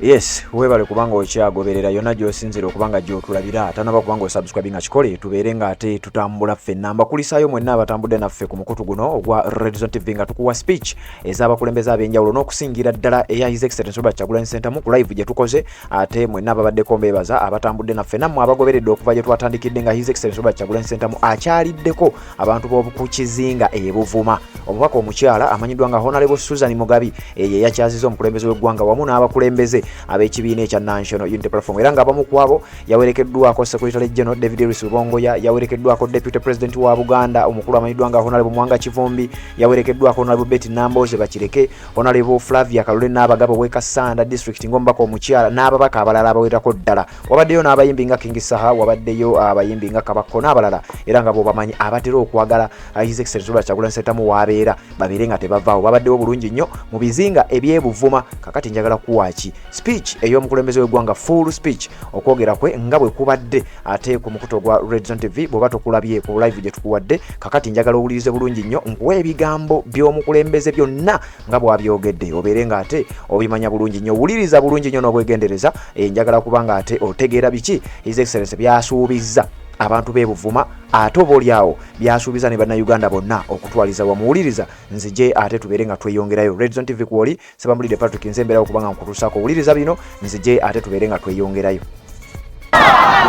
Yes, webale kubanga okyagoberera yonna gy'osinzira okubanga gy'otulabira. Tanaba kubanga osubscribe nga kikole, tubeere nga ate tutambula ffenna. Mbakulisaayo mwenna abatambudde naffe ku mukutu guno ogwa Redzone TV nga tukuwa speech ez'abakulembeze ab'enjawulo n'okusingira ddala eya His Excellency Robert Kyagulanyi Ssentamu ku live gye tukoze. Ate mwenna ababaddeko mbeebaza abatambudde naffe, nammwe abagoberedde okuva gye twatandikidde nga His Excellency Robert Kyagulanyi Ssentamu akyaliddeko abantu b'oku kizinga e Buvuma. Omubaka omukyala amanyiddwa nga Honorable Susan Mugabi eyo eyakyaziza omukulembeze w'eggwanga wamu n'abakulembeze ab'ekibiina ekya National Unity Platform, era ng'abamu ku abo yawerekeddwako Secretary General David Lewis Rubongoya, yawerekeddwako Deputy President wa Buganda omukulu amanyiddwa nga Honorable Mwanga Kivumbi, yawerekeddwako Honorable Betty Nambooze Bakireke, Honorable Flavia Kalule n'Abagabo w'e Kassanda District ng'omubaka omukyala n'ababaka abalala abawerako ddala. Wabaddeyo n'abayimbi nga King Saha, wabaddeyo abayimbi nga Kabakko n'abalala, era nga bw'obamanyi abatera okwagala His Excellency Robert Kyagulanyi Ssentamu w'abeera babeere nga tebavaawo. Babaddewo bulungi nnyo mu bizinga eby'e Buvuma. Kakati njagala kuwaaki speech ey'omukulembeze w'eggwanga, full speech, okwogera kwe nga bwe kubadde ate ku mukutu ogwa Redzone TV. Bw'oba tokulabye ku live gye tukuwadde, kakati njagala owulirize bulungi nnyo, nkuwa ebigambo by'omukulembeze byonna nga bw'abyogedde, obeere nga ate obimanya bulungi nnyo. Wuliriza bulungi nnyo n'obwegendereza. Njagala kuba nga ate otegeera biki His Excellency byasuubizza abantu b'e Buvuma, ate oba oliawo byasuubiza ne Bannayuganda bonna okutwaliza wamuwuliriza. Nzije ate tubeere nga tweyongerayo. Redzone TV kwoli Sebambulidde Patrick, nze mbeerawo kubanga nkutuusaako. Wuliriza bino, nzije ate tubeere nga tweyongerayo.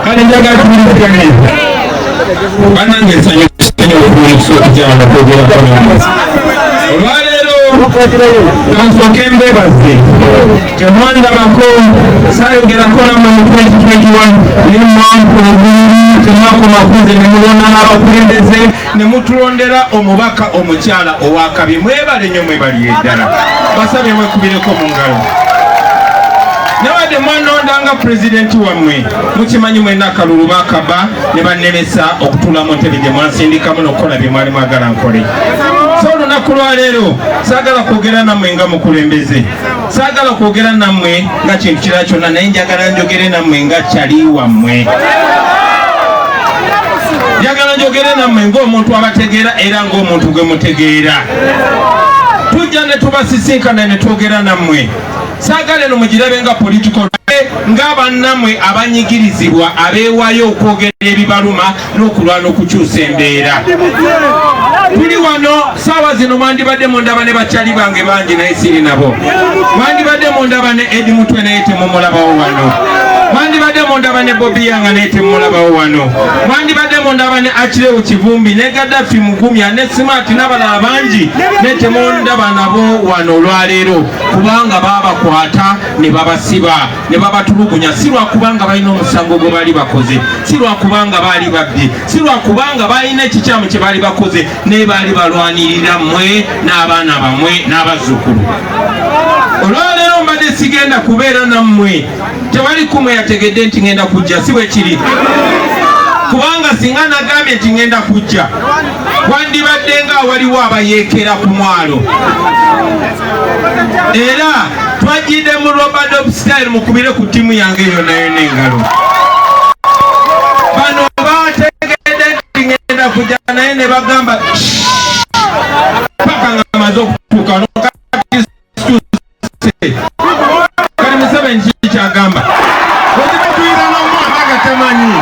Kale njagala tuwulizigane. Bannange, nsanyuse nnyo okuba okujja okwogerako nammwe olwaleero. Kansooke mbebaze, temwandabako, saayogerako nammwe mu 2021, naye mwampa obululu. Temwakoma kunze, ne mulonda n'abakulembeze, ne mutulondera omubaka omukyala owakabi. Mwebale nnyo, mwebalire ddala. Basabye mwekubireko mu ngalo. Nabadde mwanonda nga pulezidenti wammwe, mukimanyi mwenna akalulu bakaba ne bannemesa okutuula mu ntebe gye mwansindikamu n'okukola bye mwali mwagala nkole. So olunaku lwaleero saagala kwogera nammwe nga mukulembeze, saagala kwogera nammwe nga kintu kirala kyonna, naye njagala njogere nammwe nga kyali wammwe. Njagala njogere nammwe ng'omuntu abategeera era ng'omuntu gwe mutegeera. Tujja ne tubasisinkana ne twogera nammwe. Saagala eno mugirabe nga political, ng'abannammwe abanyigirizibwa abeewaayo okwogera ebibaluma n'okulwana okukyusa embeera. Tuli wano saawa zino, mwandibadde mundaba ne bakyali bange bangi, naye siri nabo. Mwandibadde mundaba ne Edi Mutwe, naye temumulabawo wano. Mwandibadde mundaba ne Bobi Yanga, naye temumulabawo wano. Mwandibadde mundaba ne Akirewo Kivumbi ne Gaddafi Mugumya ne Smart n'abalala bangi, ne temundaba nabo wano olwaleero, kubanga babakwata ne babasiba ne babatulugunya, si lwakubanga balina omusango gwe baali bakoze, si lwakubanga baali babbye, si lwakubanga balina ekikyamu kye baali bakoze, naye baali balwanirira mmwe n'abaana bammwe n'abazzukulu. Olwaleero mbadde sigenda kubeera nammwe. Tewali kumwe yategedde nti ngenda kujja, si bwe kiri? Kubanga singa nagambye nti ngenda kujja, wandibadde nga waliwo abayeekera ku mwalo. Era twajjidde mu rope-a-dope style. Mukubire ku ttiimu yange yonna yonna engalo. Bano bategedde nti ngenda kujja, naye ne bagamba paka nga maze okutuuka. Kati kati Museveni kiki kyagamba? Wetubatuyiza n'omwana nga tamanyi.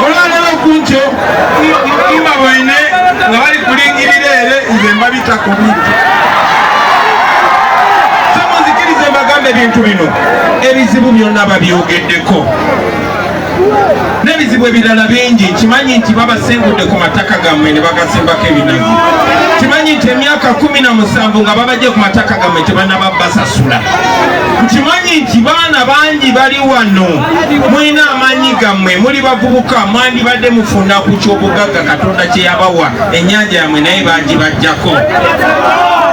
Olwaleero kunkyo mbaboine nga bali kulingirira ere, nze mbabitako bingi. So munzikirize mbagamba ebintu bino. Ebizibu byonna babyogeddeko n'ebizibu ebirala bingi. Kimanyi nti babasengudde ku mataka gammwe ne bagasimbako ebinazi. Kimanyi nti emyaka 17 nga babajje ku mataka gammwe, tebanaba basasula. Nkimanyi nti baana bangi bali wano, mulina amaanyi gammwe, muli bavubuka, mwandibadde mufuna ku kyobugagga Katonda kye yabawa, ennyanja yammwe, naye bagibajjako.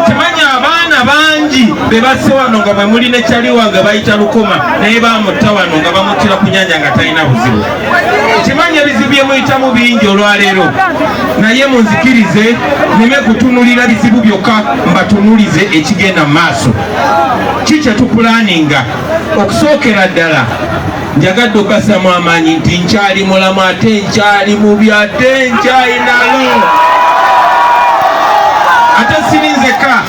Kimanyi abaana bangi be basse wano nga bwe muli ne kyali wange bayita Lukoma, naye bamutta wano nga bamuttira ku nyanja nga talina buzibu. Kimanyi ebizibu bye muyitamu bingi olwaleero, naye munzikirize neme kutunulira bizibu byokka, mbatunulize ekigenda mu maaso. Ki kye tupulaninga? Okusookera ddala, njagadde okassamu amaanyi nti nkyali mulamu, ate nkyali mubi, ate nkyayinalo, ate siri nzekka.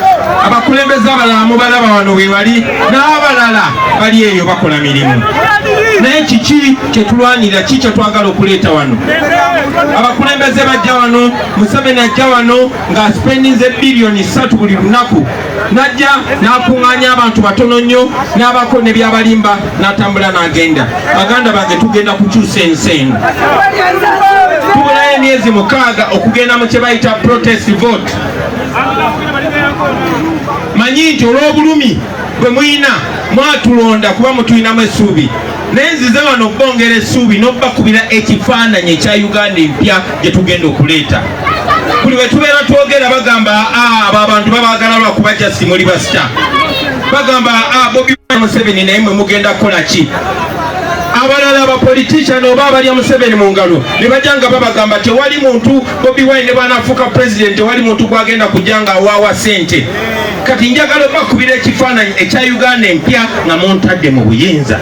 Abakulembeze Abakulembeze abalala mubalaba wano we bali, n'abalala bali eyo bakola mirimu. Naye kiki kyetulwanira? Ki kyetwagala okuleeta wano? Abakulembeze bajja wano, Museveni ajja wano ng'asipendinze biliyoni 3 buli lunaku, najja n'akuŋŋaanya abantu batono nnyo n'abako ne byabalimba n'atambula n'agenda. Baganda bange, tugenda kukyusa ensi eno. Tubulayo emyezi 6 okugenda mu kye bayita protest vote. Manyi nti olw'obulumi bwe muyina mwatulonda kuba mutulinamu essuubi, naye nzize wano okubongera essuubi n'okubakubira ekifaananyi ekya Uganda empya gye tugenda okuleeta. Buli bwe tubeera twogera bagamba, abo abantu babaagala lwakuba just muli ba star. Bagamba, Bobi Museveni, naye mwe mugenda kukola ki? Abalala abapolitician oba abalya Museveni mu ngalo ne bajja nga babagamba tewali muntu, Bobi Wine ne bw'anaafuuka president tewali muntu gwagenda kujja nga awaawa ssente. Kati njagala obakubira ekifaananyi ekya Uganda empya nga muntadde mu buyinza.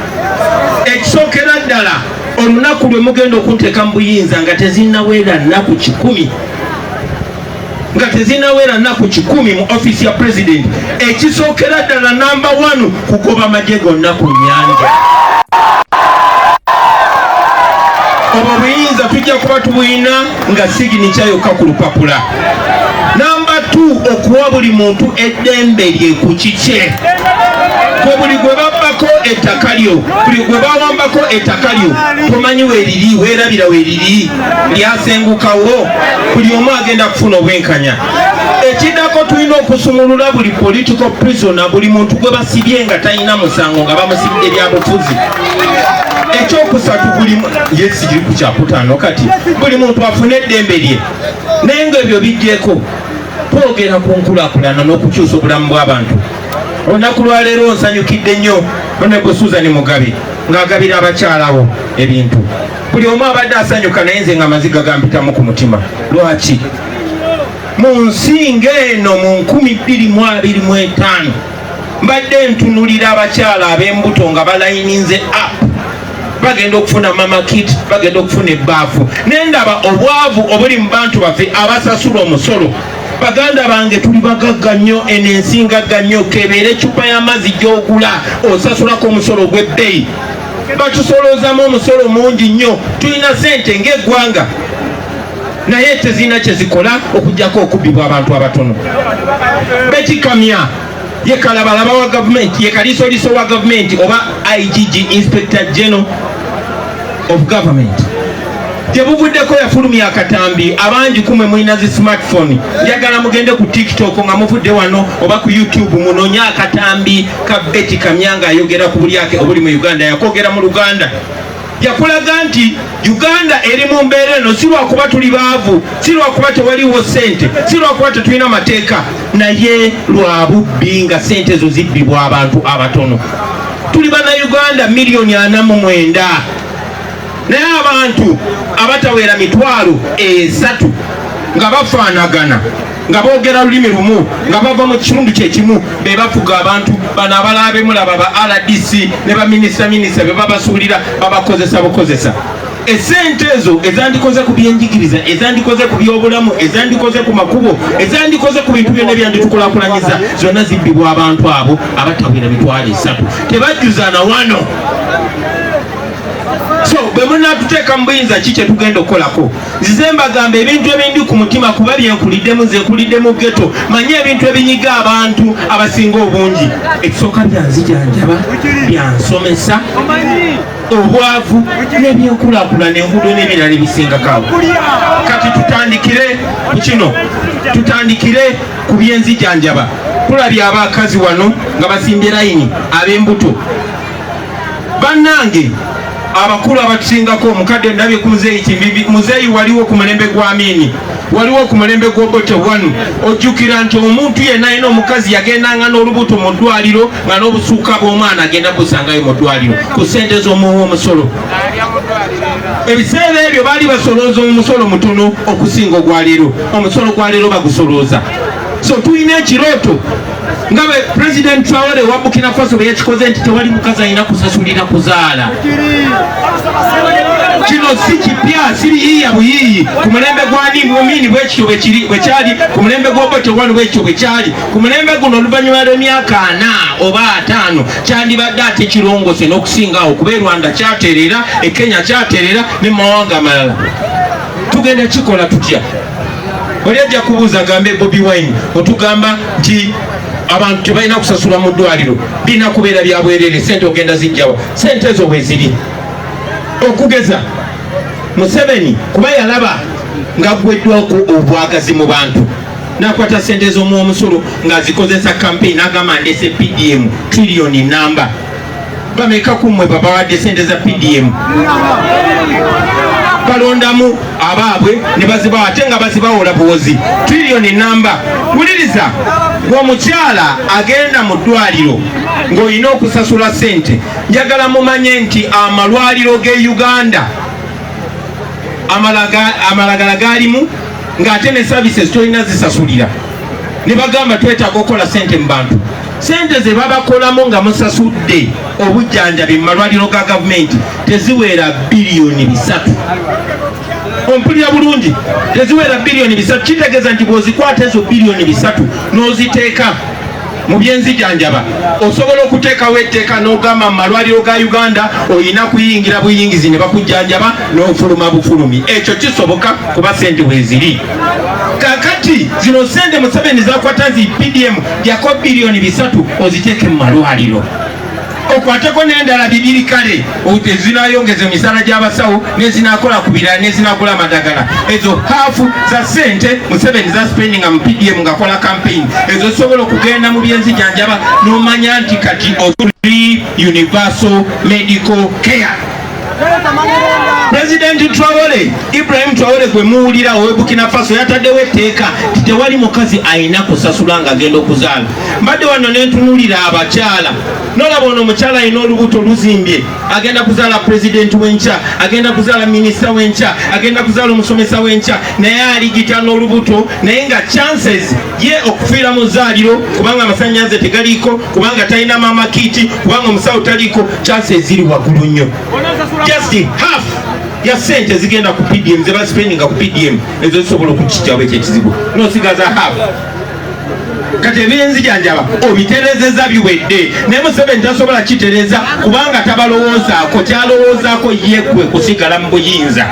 Ekisookera ddala, olunaku lwe mugenda okunteeka mu buyinza nga tezinnawera nnaku 100, nga tezinawera nnaku 100 mu ofiisi ya president, ekisookera ddala, namba 1, kugoba magye gonna ku nnyanja. Obwo buyinza tujja kuba tubuyina nga signature yokka ku lupapula. Namba 2, okuwa buli muntu eddembe lye ku kikye. Gwe buli gwe babbako ettaka lyo, buli gwe bawambako ettaka lyo, tomanyi weeriri, weerabira weeriri, lyasengukawo, buli omu agenda kufuna obwenkanya. Ekiddako, tulina okusumulula buli political prisoner, buli muntu gwe basibye nga talina musango, nga bamusibidde byabufuzi. Ekyokusatu, buli yesi kiri ku kyakutaano kati, buli muntu afune eddembe lye. Naye nga ebyo bijjeko, twogera ku nkulaakulana n'okukyusa obulamu bw'abantu. Olunaku lwaleero nsanyukidde nnyo Honorable Susan Mugabe ng'agabira abakyalawo ebintu. Buli omu abadde asanyuka, naye nze nga amaziga gampitamu ku mutima. Lwaki? Mu nsi ng'eno mu 2025 mbadde ntunulira abakyala ab'embuto nga balayininze up, bagenda okufuna mama kit, bagenda okufuna ebbaafu, naye ndaba obwavu obuli mu bantu baffe abasasula omusolo. Baganda bange, tuli bagagga nnyo, eno ensi ngagga nnyo. Kebeera ecupa y'amazzi gy'ogula, osasulako omusolo ogw'ebbeeyi. Batusoloozamu omusolo mungi nnyo. Tulina sente ng'eggwanga, naye tezirina kye zikola okugyako okubbibwa abantu abatono. Beti Kamya ye kalabalaba wa gavumenti, ye kaliisoliiso wa gavumenti oba IGG, Inspector General of Government. Gye buvuddeko yafulumya akatambi. Abangi kumwe mulina zi smartphone, njagala mugende ku TikTok nga muvudde wano oba ku YouTube, munonye akatambi ka Beti Kamya ng'ayogera ku bulyake obuli mu Uganda. Yakogera mu Luganda, yakulaga nti Uganda eri mu mbeera eno si lwakuba tuli baavu, si lwakuba tewaliwo ssente, si lwakuba tetulina mateeka, naye lwa bubbi, nga ssente ezo zibbibwa abantu abatono. Tuli bannayuganda miliyoni 49, naye abantu abatawera 300,000 nga bafaanagana, nga boogera lulimi lumu, nga bava mu kitundu kyekimu, be bafuga abantu bano abalala bemulaba ba RDC ne baminisita minisita be babasuulira, babakozesa bukozesa. Esente ezo ezandikoze ku byenjigiriza, ezandikoze ku byobulamu, ezandikoze ku makubo, ezandikoze ku bintu byonna ebyanditukulaakulanyiza, zonna zibbibwa abantu abo abatawera 300,000, tebajjuzana wano. So bwe munatuteeka mu buyinza, ki kyetugenda okukolako? Nzize mbagamba ebintu ebindi ku mutima, kuba byenkuliddemu. Nze nkulidde mu ghetto, manye ebintu ebinyiga abantu abasinga obungi. Ekisooka, byanzijanjaba, byansomesa, obwavu n'ebyenkulaakulana, enguudo n'ebirala ebisingako awo. Kati tutandikire ku kino, tutandikire ku byenzijanjaba. Tulabye abakazi wano nga basimbye layini, ab'embuto. Bannange abakulu abatusingako, omukadde ndabye ku muzeeyi Kimbibi. Muzeeyi, waliwo ku mulembe gwa Amini, waliwo ku mulembe gw'Obote wanu. Ojjukira nti omuntu yenna alina omukazi yagendanga n'olubuto mu ddwaliro, nga n'obusuuka bw'omwana agenda busangayo mu ddwaliro ku ssente z'omuwa omusolo. Ebiseera ebyo baali basolooza omusolo mutono okusinga ogwaleero. Omusolo gwa leero bagusolooza. So tulina ekirooto nga bwe President Traore wa Burkina Faso bwe yakikoze nti tewali mukazi alina kusasulira kuzaala. Kino si kipya, si biyiiya buyiiyi. Ku mulembe gwa Amini bwekityo bwekyali, ku mulembe gw'Obote wano bwekityo bwekyali, ku mulembe guno oluvannyuma lw'emyaka 40 oba 50 kyandibadde ate kirongose n'okusinga awo, kuba e Rwanda kyaterera, e Kenya kyaterera, ne mu mawanga amalala. Tugenda kikola tutya? Oli ajja kubuuza agambe, Bobi Wine, otugamba nti abantu tebalina kusasula mu ddwaliro, birina kubeera bya bwereere, sente ogenda zijjawa? Sente ezo weeziri. Okugeza Museveni, kuba yalaba ng'aggweddwako obwagazi mu bantu, n'akwata sente z'omuwomusolo ng'azikozesa campaign, n'agamba, "Ndese PDM triliyoni namba." Bameka ku mmwe babawadde sente za PDM? Balondamu abaabwe ne bazibawa, ate nga bazibawola buwozi triliyoni namba. Wuliriza, ng'omukyala agenda mu ddwaliro ng'olina okusasula sente, njagala mumanye nti amalwaliro g'e Uganda amalagala galimu, ng'ate ne services tolina zisasulira. Ne bagamba, "Twetaaga okukola sente mu bantu." Sente ze babakolamu nga musasudde obujjanjabi mu malwaliro ga gavumenti teziwera biliyoni 3. Ompulira bulungi? Teziwera biliyoni 3. Kitegeeza nti bw'ozikwata ezo biliyoni 3 n'oziteeka mu byenzijanjaba, osobola okuteekawo etteeka n'ogamba mu malwaliro ga Uganda olina kuyingira buyingizi ne bakujjanjaba n'ofuluma bufulumi. Ekyo kisoboka kuba sente weeziri. Kakati zino sente Museveni zakwata zi PDM, jako biliyoni 3 oziteeke mu malwaliro, okwateko n'endala 2, kale ezinayongeza emisaala gy'abasawo, nezinakola ku birala, nezinagula amadagala. Ezo half za sente Museveni za spendinga mu PDM ng'akola campaign, ezo zisobola okugenda mu byenzijanjaba, n'omanya nti kati free universal medical care. President Traore, Ibrahim Traore gwe muwulira owe Burkina Faso, yataddewo etteeka nti tewali mukazi alina kusasula ng'agenda okuzaala. Mbadde wano nentunulira abakyala, nolaba ono omukyala alina olubuto luzimbye, agenda kuzaala pulezidenti w'enkya, agenda kuzaala minisita w'enkya, agenda kuzaala omusomesa w'enkya, naye aligita n'olubuto, naye nga chances ye okufiira mu zzaaliro, kubanga amasannyalaze tegaliiko, kubanga talina mama kit, kubanga omusawo taliiko, chances ziri waggulu nnyo. Just half ya sente zigenda ku PDM, ze baspendinga ku PDM, ezo zisobola okukijjawo ekyo ekizibu, nosigaza half. Kati ebyenzijanjaba obiterezeza, biwedde. Naye Museveni tasobola kitereza kubanga tabalowoozaako. Kyalowoozaako ye gwe kusigala mu buyinza.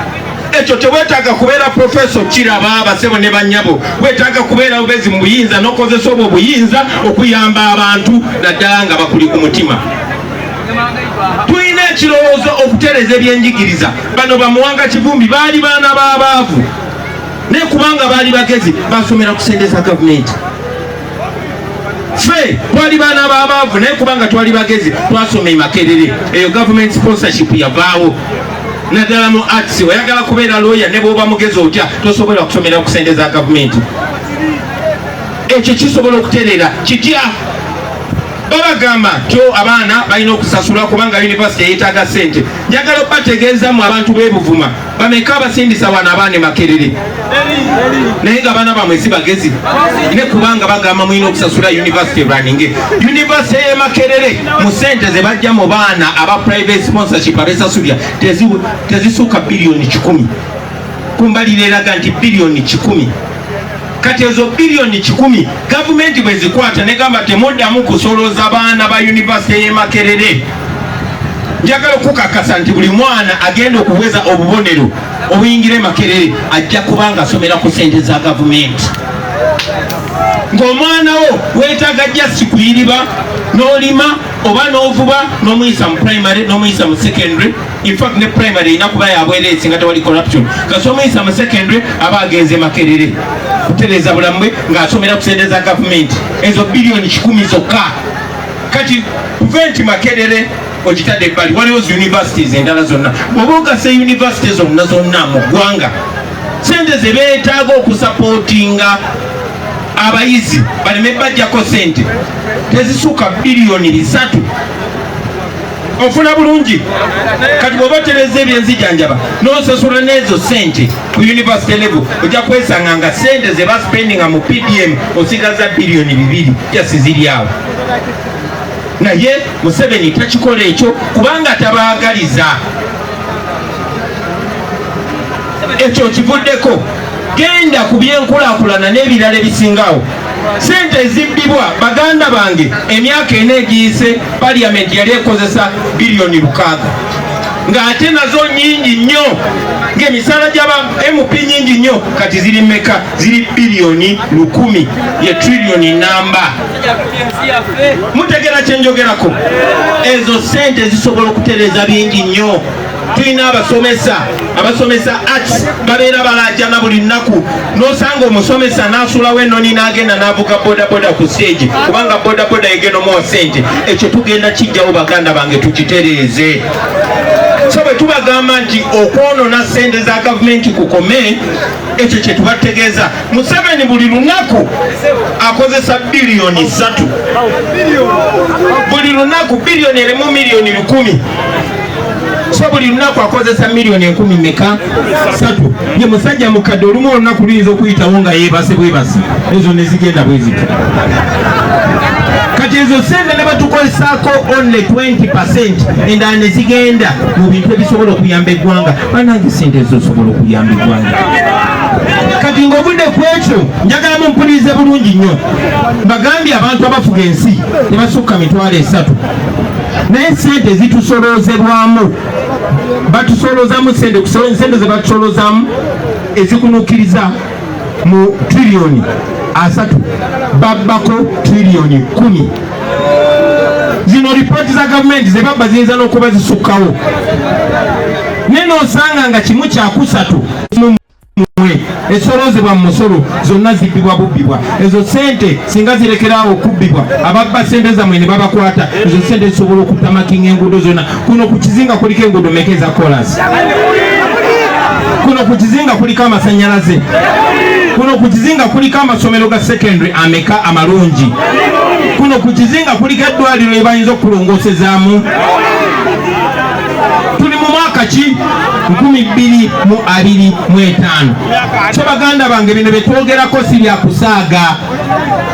Ekyo teweetaaga kubeera professor kiraba, abasebo ne bannyabo. Weetaaga kubeera bubezi mu buyinza n'okozesa obwo obuyinza okuyamba abantu, naddala nga bakuli ku mutima. Tulina ekirowoozo okutereeza ebyenjigiriza. Bano bamuwanga Kivumbi baali baana b'abaavu, naye kubanga baali bagezi basomera ku sente za gavumenti. Ffe twali baana b'abaavu, naye kubanga twali bagezi twasoma e Makerere. Eyo government sponsorship yavaawo, naddala mu arts. Oyagala kubeera lawyer, ne bw'oba mugezi otya, tosobola kusomera ku sente za gavumenti. Ekyo kisobola okutereera kitya? Babagamba tyo abaana balina okusasula kubanga university yeetaaga sente. Njagala okubategeezamu, abantu b'ebuvuma, bameka abasindisa wano abaana e Makerere, naye nga abaana bamwe si bagezi, ne kubanga bagamba mulina okusasula university running. University y'e Makerere, mu sente ze bajja mu baana aba private sponsorship abesasulira, tezisuuka biliyoni 100. Kumbalira eraga nti biliyoni 100. Kati ezo biliyoni 100 gavumenti bwe zikwata negamba, "Temuddamu kusolooza baana ba university y'e Makerere," njagala okukakasa nti buli mwana agenda okuweza obubonero obuyingira e Makerere ajja kuba nga asomera ku sente za gavumenti. Ng'omwana wo weetaaga just kuyiriba n'olima oba n'ovuba, n'omuyisa mu primary, n'omuyisa mu secondary. In fact, ne primary erina kuba yabwereere singa tewali corruption. Kasi omuyisa mu secondary, aba agenze Makerere kutereeza bulamu bwe ng'asomera ku sente za gavumenti, ezo biliyoni 100 zokka. Kati kuve nti Makerere ogitadde ebbali, waliwo zi universities endala zonna. Bw'oba ogasa university zonna zonna mu ggwanga, sente ze beetaaga okusupportinga abayizi baleme bajjako sente tezisuka biliyoni 3. Ofuna bulungi? Kati bw'oba otereza ebyenzijanjaba n'osasula n'ezo sente ku university level, ojja kwesanga nga sente ze baspendinga mu PDM osigaza biliyoni 2 just ziri awo. Naye Museveni takikola ekyo kubanga tabaagaliza. Ekyo kivuddeko. Genda ku byenkulaakulana n'ebirala ebisingawo. Sente ezibbibwa, baganda bange, emyaka ena egiyise paliyamenti yali ekozesa biliyoni 6, ng'ate nazo nyingi nnyo, ng'emisaala gy'aba MP nyingi nnyo. Kati ziri mmeka? Ziri biliyoni 1000, ye triliyoni namba. Mutegera kyenjogerako? Ezo sente zisobola okutereeza bingi nnyo. Tulina abasomesa abasomesa arts, babeera balajana buli lunaku, n'osanga omusomesa n'asuulawo ennoni n'agenda n'avuga bodaboda ku stage, kubanga bodaboda egenda omuwa sente. Ekyo tugenda kijjawo, baganda bange, tukitereeze. So bwe tubagamba nti okwonoona sente za gavumenti kukome, ekyo kye tubategeeza. Museveni buli lunaku akozesa biliyoni 3, buli lunaku biliyoni 1 miliyoni 100. So buli lunaku akozesa miliyoni 1000 meka? 3. Ye musajja mukadde, olumu olunaku luyinza okuyitawo nga yeebase bwebase, ezo nezigenda bwe zityo. Kati ezo sente ne batukozesaako only 20, endala ne zigenda mu bintu ebisobola okuyamba eggwanga. Banange, sente ezo zisobola okuyamba eggwanga. Kati ng'ovudde ku ekyo, njagala mumpulirize bulungi nnyo. Mbagambye, abantu abafuga ensi tebasukka 30,000, naye sente zitusolozebwamu, batusoloozamu sente, sente ze batusolozaamu ezikunukiriza mu triliyoni 30, babbako triliyoni 10. Zino ripooti za gavumenti zebabba ziyinza n'okuba zisukkawo, naye noosanga nga kimu kyakusatu mwe esolozebwa mu musolo zonna zibbibwa bubbibwa. Ezo sente singa zirekeraawo okubbibwa, ababba sente zammwe ne babakwata, ezo sente zisobola okutarmackinga enguudo zonna. Kuno ku kizinga kuliko enguudo meka eza kolansi? Kuno ku kizinga kuliko amasanyalaze? Kuno ku kizinga kuliko amasomero ga secondary ameka amalungi? Kuno ku kizinga kuliko eddwaliro lye bayinza okulongoosezaamu? Tuli mu mwaka ki? 2025. So baganda bange, bino byetwogerako si byakusaaga.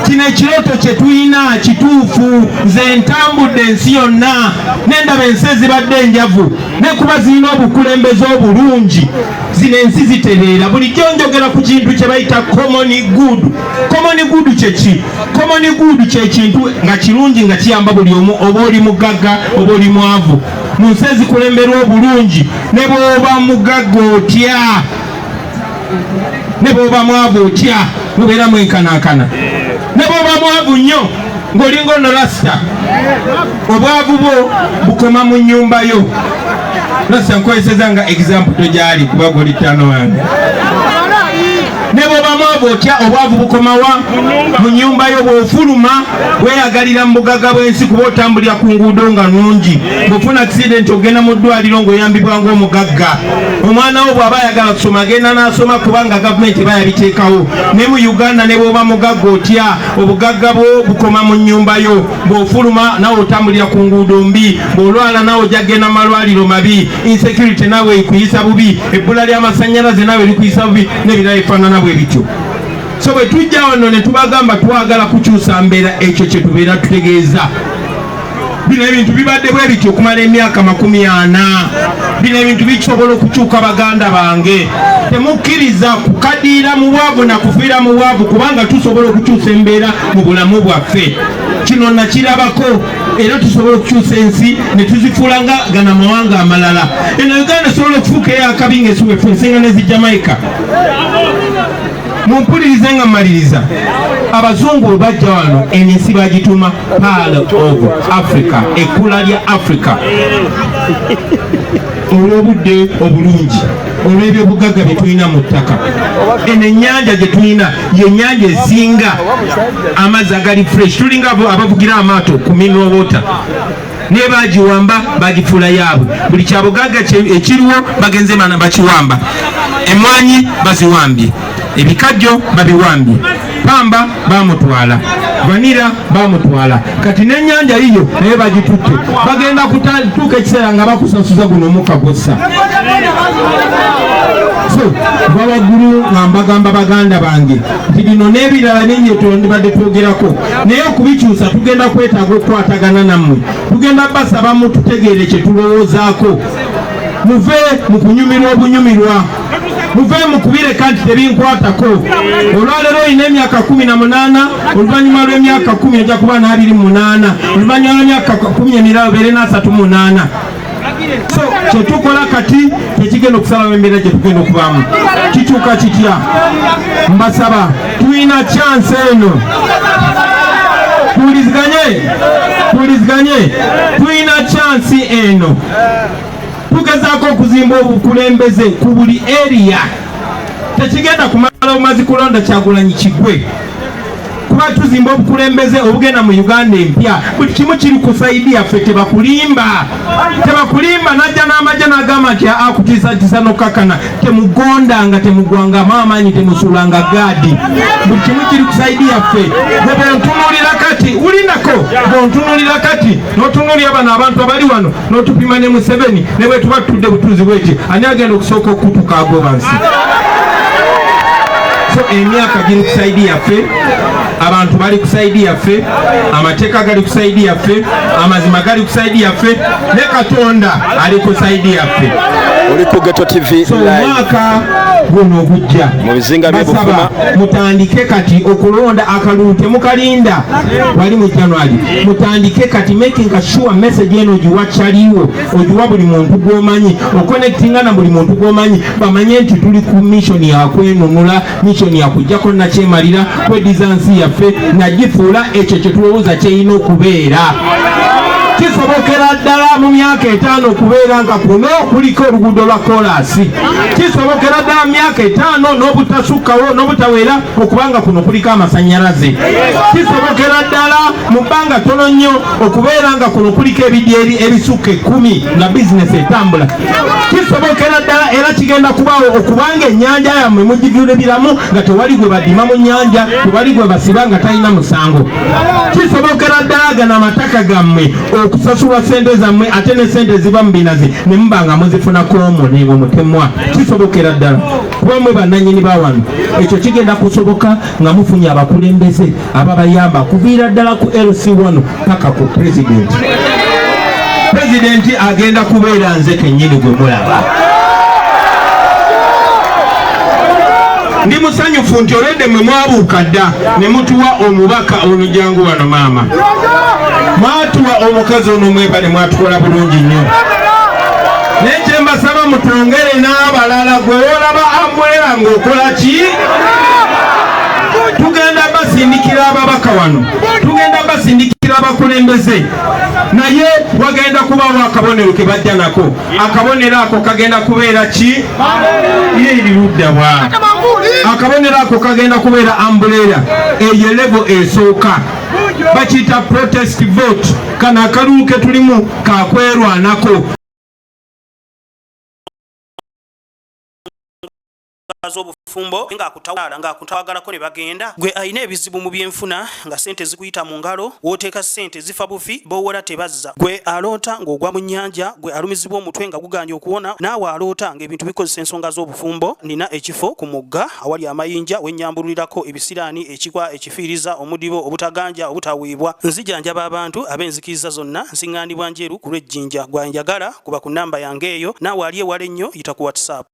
Kino ekirooto kye tulina kituufu. Nze ntambudde ensi yonna nendaba ensi ezibadde enjavu, nekuba zirina obukulembeze obulungi, zino ensi zitereera. Bulijjo njogera ku kintu kye bayita common good. Common good kyeki? Common good kyekintu nga kirungi, nga kiyamba buli omu, oba oli mugagga oba oli mwavu. Mu nsi ezikulemberwa obulungi, ne bw'oba mugagga otya, ne bw'oba mwavu otya, mubeera mwenkanankana. Ne bw'oba mwavu nnyo ng'olinga ono rasita, obwavu bwo bukoma mu nnyumba yo. Rasita nkozeseza nga example, togyali kuba goli ttaano wange. Ne bw'oba mwavu otya, obwavu bukomawa? Mu nnyumba yo. Bw'ofuluma weeyagalira mu bugagga bw'ensi, kuba otambulira ku nguudo nga nnungi. Bw'ofuna accident ogenda mu ddwaliro ng'oyambibwa ng'omugagga. Omwana wo bw'aba ayagala kusoma agenda n'asoma, kubanga gavumenti eba yabiteekawo. Ne mu Uganda, ne bw'oba mugagga otya, obugagga bwo bukoma mu nnyumba yo. Bw'ofuluma nawe otambulira ku nguudo mbi. Bw'olwala nawe ojja kugenda mu malwaliro mabi. Insecurity nawe ekuyisa bubi, ebbula ly'amasannyalaze nawe likuyisa bubi, n'ebirala ebifaanana bwe bityo. So bwe tujja wano ne tubagamba twagala kukyusa mbeera, ekyo kye tubeera tutegeeza. Bino ebintu bibadde bwe bityo okumala emyaka 40. Bino ebintu bisobola okukyuka, baganda bange. Temukkiriza kukadiira mu bwavu na kufiira mu bwavu, kubanga tusobola okukyusa embeera mu bulamu bwaffe. Kino nakirabako, era tusobola okukyusa ensi ne tuzifuula nga gana mawanga amalala. Eno Uganda esobola okufuuka eyakabi ngaesuwefu ensinga nezi Jamaica. Mumpulirize nga mmaliriza. Abazungu bwe bajja wano, eno ensi bagituuma Pearl of Africa, ekkula lya Africa, olw'obudde obulungi, olw'ebyobugagga bye tulina mu ttaka. Eno ennyanja gye tulina yennyanja esinga amazzi agali fresh. Tulinga abavugira amaato ku mineral water, naye bagiwamba, bagifuula yaabwe. Buli kyabugagga ekiriwo bagenze mana bakiwamba. Emwanyi baziwambye, ebikajjo babiwambye, pamba bamutwala, vanilla bamutwala, kati n'ennyanja yiyo naye bagitutte. Bagenda kutuuka ekiseera nga bakusasuza guno omukka gwossa. So nva waggulu nga mbagamba, baganda bange, nti bino n'ebirala bingi twandibadde twogerako, naye okubikyusa tugenda kwetaaga okukwatagana nammwe. Tugenda basaba mututegeere kye tulowoozaako, muve mu kunyumirwa obunyumirwa. Muve mukubireka nti tebinkwatako. Olwaleero olina emyaka 18, oluvannyuma lw'emyaka 10 ojja kuba n'28, oluvannyuma lw'emyaka 10 emirala obeere n'38. So kyetukola kati tekigenda okusalawo embeera gye tugenda okubaamu. Kikyuka kitya? Mbasaba, tulina chance eno, tuwuliziganye, tuwuliziganye. Tulina chance eno, tugezaako okuzimba obukulembeze ku buli area. Tekigenda kumala obumazi kulonda Kyagulanyi kigwe, kuba tuzimba obukulembeze obugenda mu Uganda empya. Buli kimu kiri ku side yaffe. Tebakulimba, tebakulimba. Najja n'amajja n'agamba nti akutiisatiisa n'okukakana. Temugondanga, temugwangamu amaanyi, temusuulanga guard. Buli kimu kiri ku side yaffe. Gwe bwontunuulira kati, ulinako bwontunuulira kati, n'otunuulira bano abantu abali wano, n'otupima ne Museveni, ne bwe tuba tutudde butuuzi bweti, ani agenda okusooka okutuka agoba nsi? So emyaka giri ku side yaffe, abantu bali ku side yaffe, amateeka gali ku side yaffe, amazima gali ku side yaffe, ne Katonda ali ku side yaffe. Oli ku Ghetto TV So Live. Omwaka guno ogujja, Mu bizinga by'e basaba Buvuma. mutandike kati okulonda akalulu. Temukalinda wali mu January, mutandike kati, making sure message eno ogiwa kyaliwo, ogiwa buli muntu gw'omanyi, oconnectinga na buli muntu gw'omanyi, bamanye nti tuli ku mission yakwenunula, mission yakujjako nakyemalira, kweddiza nsi yaffe nagifuula ekyo kye tulowooza kyerina okubeera. Kisobokera ddala mu myaka 5 okubeera nga kuno kuliko oluguudo lwa koolaasi. Kisobokera ddala mu myaka 5 n'obutasukkawo n'obutaweera okubanga kuno kuliko amasannyalaze. Kisobokera ddala mu bbanga ttono nnyo okubeera nga kuno kuliko ebidyeri ebisukka 10 nga bizinesi etambula. Kisobokera ddala era kigenda kubaawo okubanga ennyanja yammwe mugigulibiramu nga tewali gwe badima mu nnyanja, tewali gwe basiba nga talina musango. Kisobokera ddala gano amataka gammwe okusasulwa sente zammwe, ate ne sente ziba mu binazi ne muba nga muzifunako omwo omutemwa. Kisobokera ddala kuba mwe bannannyini ba wano. Ekyo kigenda kusoboka nga mufunye abakulembeze ababayamba kuviira ddala ku LC1 paka ku president. Pulezidenti agenda kubeera nze kennyini gwe mulaba. Ndi musanyufu nti olwedde mwe mwabuuka dda ne mutuwa omubaka ono. Jangu wano maama. Mwatuwa omukazi ono, mwebale, mwatukola bulungi nnyo. Naye kyembasaba, mutwongere n'abalala. Gwe olaba amwera ng'okola ki? Tugenda basindikira ababaka wano, tugenda basindikira abakulembeze, naye wagenda kubawo akabonero ke bajja nako. Akabonero ako kagenda kubeera ki? Yeeri ludda wa? Akabonero ako kagenda kubeera umbrella. Eyo level esooka bakiyita protest vote. Kano akalulu ke tulimu kakwerwanako. Z'obufumbo ng'akutawala ng'akutawagalako ne bagenda. Gwe alina ebizibu mu byenfuna nga ssente zikuyita mu ngalo, w'oteeka ssente zifa bufi, b'owola tebazza. Gwe aloota ng'ogwa mu nnyanja, gwe alumizibwa omutwe nga guganye okuwona, naawe aloota ng'ebintu bikozesa ensonga z'obufumbo, nina ekifo ku mugga awali amayinja wennyambululirako ebisiraani, ekikwa, ekifiiriza, omudibo, obutaganja, obutaweebwa. Nzijanjaba abantu ab'enzikiriza zonna, nsiŋŋaanibwa Njeru ku lw'Ejjinja. Gwe anjagala kuba ku nnamba yange eyo, naawe ali ewala ennyo yita ku WhatsApp.